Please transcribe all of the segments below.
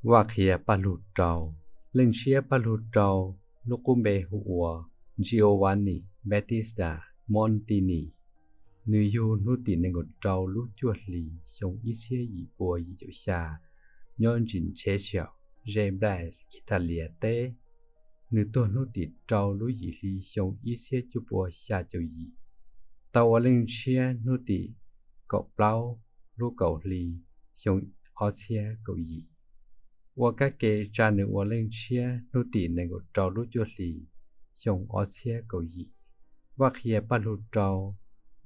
Vaj Qhia Paj Lug Rau. Leej Ntshiab Paj Lug Rau lub qub npe hu ua Giovanni Battista Mondini. Nws yug hnub tim nees nkaum rau lub cuaj hlis xyoo ib txhiab yim pua yim caum xya nyob Ntsis Tsheb Xiaum, zej Nplas, Italia teb. Nws tuag hnub tim rau lub yim hli xyoo ib txhiab cuaj pua xya caum yim. Tau ua Leej Ntshiab hnub tim kaum plaub lub kaum hli xyoo ob txhiab kaum yim. Ua kab ke tsa nws ua Leej Ntshiab hnub tim nees nkaum rau lub cuaj hlis xyoo ob txhiab kaum yim. Vaj Qhia Paj Lug Rau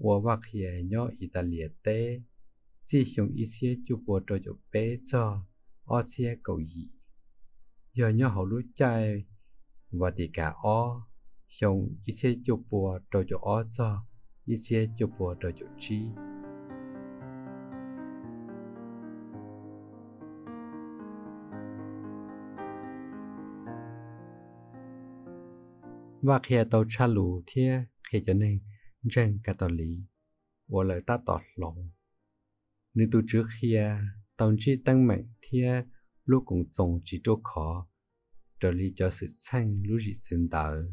ua vaj qhia nyob Italia teb txij xyoo ib txhiab cuaj pua rau caum peb txog ob txhiab kaum yim, yog nyob hauv lub caij Vatican ob xyoo ib txhiab cuaj pua rau caum ob txog ib txhiab cuaj pua rau caum tsib. Vaj Qhia tau tshaj lus thiab qhia cov neeg ntseeg Catholic uas lawv tab tom hloov. Nws tus Tswv Qhia tau ntsib teeb meem thiab lub Koom Txoos tsis ruaj khov raws li cov xwm txheej lub zim txwv ntawd.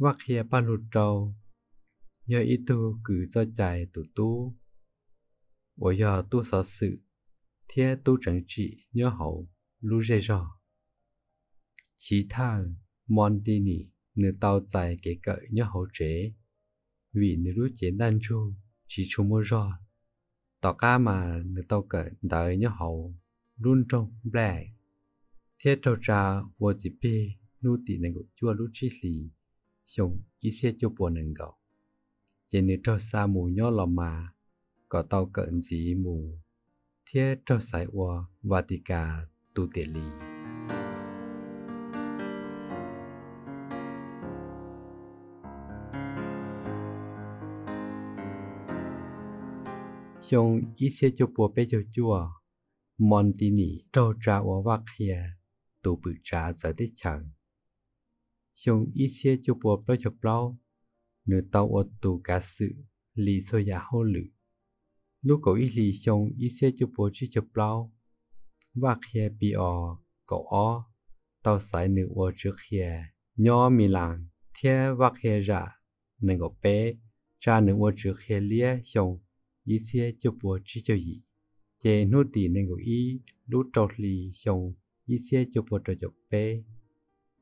Vaj Qhia Paj Lug Rau yog ib tug kws txoj cai tus tub uas yog tub xov xwm thiab tub tseev tsim nyob hauv lub zej zog. Chiv thawj, Mondini nws tau txais kev kawm nyob hauv tsev vim nws lub cev ntaj ntsug tsis tshua muaj zog. Tom qab mas nws tau kawm ntawv nyob hauv lub nroog Nplas thiab raug tsa ua txiv plig hnub tim nees nkaum cuaj lub tsib hlis xyoo ib txhiab cuaj pua nees nkaum, ces nws raug xa mus nyob Los Mas kom tau kawm ntxiv mus thiab raug xaiv ua Vatican tus tiam lis. Xyoo ib txhiab cuaj pua peb caug cuaj, Mondini raug tsa ua Vaj Qhia tus pwm tsav txawv teb chaws. Xyoo ib txhiab cuaj pua plaub caug plaub, nws tau ua tus kav xwm li txhua yam hauj lwm. Lub kaum ib hlis xyoo ib txhiab cuaj pua tsib caug plaub, Vaj Qhia Pi Os kaum ob tau xaiv nws ua Tswv Qhia nyob Milan, thiab Vaj Qhia Zam nees nkaum peb tsa nws ua Tswv Qhia Liab xyoo ib txhiab cuaj pua tsib caug yim. Ces hnub tim nees nkaum ib lub rau hli xyoo ib txhiab cuaj pua rau caum peb,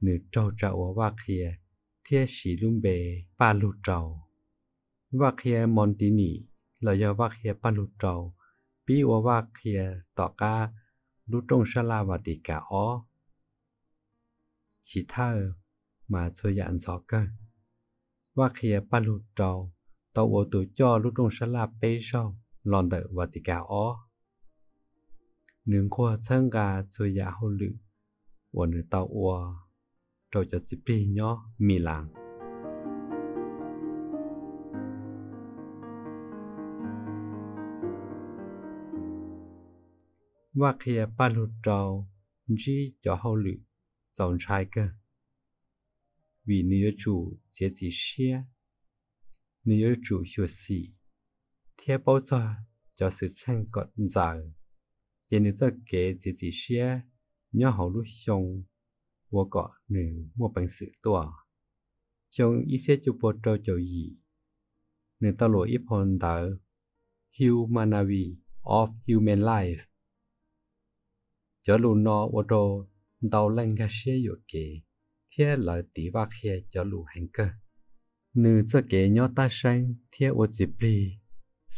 nws raug tsa ua Vaj Qhia thiab siv lub npe Paj Lug Rau. Vaj Qhia Mondini los yog Vaj Qhia Paj Lug Rau pib ua Vaj Qhia tom qab lub rooj sab laj Vatican ob. Chiv thawj, mas txhua yam ntxhov kawg. Vaj Qhia Paj Lug Rau tau ua tus coj lub rooj sab laj peb zaug los ntawm Vatican ob. Nws nquag txhawb nqa txhua yam hauj lwm uas nws tau ua rau cov txiv plig nyob Milan. Vaj Qhia Paj Lug Rau ntsib cov hauj lwm txaus ntshai kawg, vim nws yuav tsum txiav txim siab, nws yuav tsum xyuam xim thiab paub txog cov xwm txheej kom ntxaws, ces nws txoj kev txiav txim siab nyob hauv lub xyoo ua kom nws muaj peev xwm tuaj. Xyoo ib txhiab cuaj pua rau caum yim, nws tau luam ib phau ntawv Humanavi, of Human Life. Cov lus no ua rau ntau leej nkag siab yuam kev, thiab lawv tiv Vaj Qhia cov lus heev kawg. Nws txoj kev nyob tab seeb thiab ua txiv plig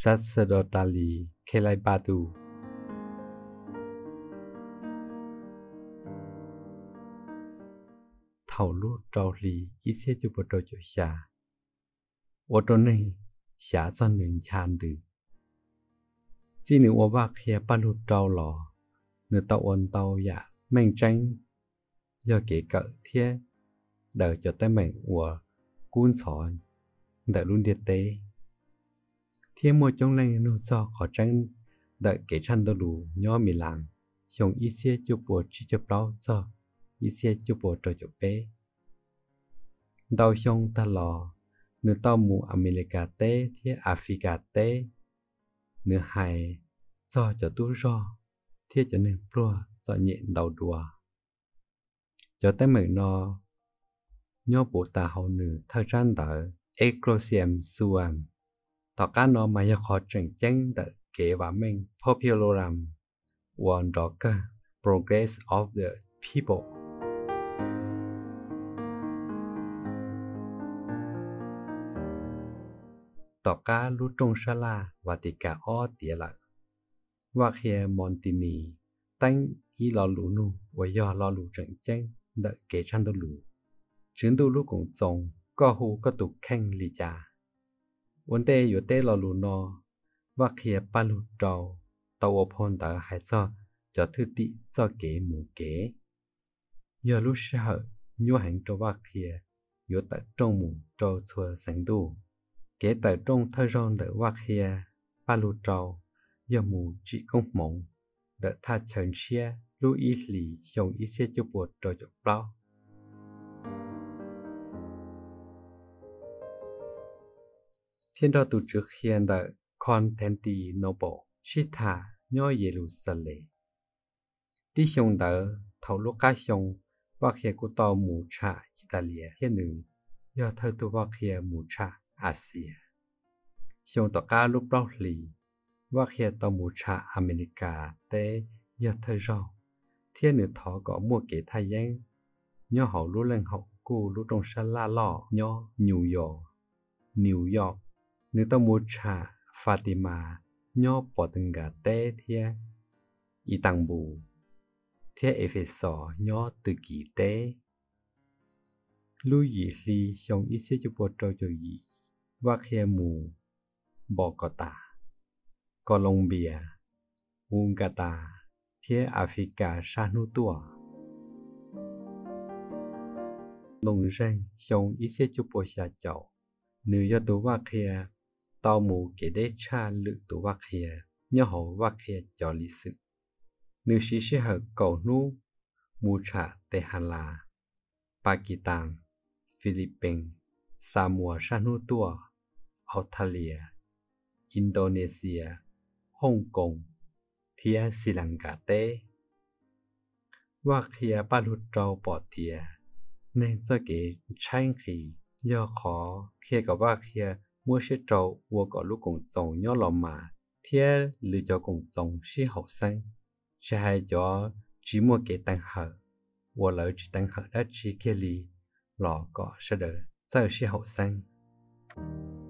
sacerdotally celibatus thaum lub rau hli ib txhiab cuaj pua rau caum xya, ua rau neeg xyav txog nws ncha ntws. Txij nws ua Vaj Qhia Paj Lug Rau los, nws tau ua ntau yam meej tseeb, yog kev kawm thiab daws cov teeb meem uas kub ntxhov ntawm lub ntiaj teb, thiab muaj coob leej nug txog qhov tseeb ntawm kev tshaj Ntuj Lus nyob Milan xyoo ib txhiab cuaj pua tsib caug plaub txog ib txhiab cuaj pua rau caum peb. Ntau xyoo tag los, nws tau mus Amelikas teb thiab Afrikas teb. Nws hais txog cov tub zog thiab cov neeg pluag txom nyem ntau dua. Cov teeb meem no nyob puv tas hauv nws thawj tsab ntawv Ecclesiam Suam. Tom qab no mas yog qhov tseem ceeb ntawm kev vam meej Populorum uas nrov kawg Progress of the People. Tom qab lub rooj sab laj Vatican ob tiav lawm, Vaj Qhia Mos Ntis Nis teeb ib lo lus nug uas yog lo lus tseem ceeb ntawm kev tshaj Ntuj Lus: Tswv Ntuj lub Koom Txoos, koj hu koj tus kheej li cas? Ua ntej yuav teb lo lus no, Vaj Qhia Paj Lug Rau tau ua phau ntawv hais txog cov thwj tim txoj kev mus kev. Yog lub sij hawm nyuaj heev rau Vaj Qhia yuav tawm rooj mus rau txhua xeev ntuj. Kev tawm rooj thawj zaug ntawm Vaj Qhia Paj Lug Rau yog mus tsim koob hmoov ntawm thaj chaw ntshiab lub ib hlis xyoo ib txhiab cuaj puas rau caum plaub, thiab nrog tus Tswv Qhia ntawm Constantinople sib tham nyob Yes Lus Xas Les. Tib xyoo ntawd thaum lub qab xyoo, Vaj Qhia kuj tau mus tsham Is Tas Li as thiab nws yog thawj tug Vaj Qhia mus tsham As Xias. Xyoo tom qab lub plaub hlis, Vaj Qhia tau mus tsham As Mes Lis Kas teb yog thawj zaug, thiab nws thov kom muaj kev thaj yeeb nyob hauv lub leej haum kuj lub rooj sab laj loj nyob New York, New York. Nws tau mus tsham Fas Tis Mas nyob Pos Tws Nkas teb thiab Is Tas Npus thiab Es Fes Xos nyob Tws Kis teb. Lub yim hli xyoo ib txhiab cuaj puas rau caum yim, Vaj Qhia mus Npos Kos Tas, Kos Loos Npias, Us Kas Tas thiab As Fis Kas sab hnub tuaj. Ntoos Zeeg xyoo ib txhiab cuaj puas xya caum, nws yog tus Vaj Qhia tau mus kev deb tshaj lwm tus Vaj Qhia nyob hauv Vaj Qhia cov liv xwm. Nws siv sij hawm kaum hnub mus tsham Tes Has Las, Pas Kis Taas, Fis Lis Pees, Xas Muas sab hnub tuaj, Aus Thav Lias, Is Ntaus Nes Xias, Hooj Koos thiab Xis Las Nkas teb. Vaj Qhia Paj Lug Rau pom tias neeg txoj kev tshaib nqhis yog qhov qhia kom Vaj Qhia muab siab rau ua kom lub Koom Txoos nyob Los Mas thiab lwm cov koom txoos sib haum xeeb, tsis hais cov tsis muaj kev teev hawm uas lawv tsis teev hawm dab tsi kiag li los kom sawv daws txawj sib haum xeeb.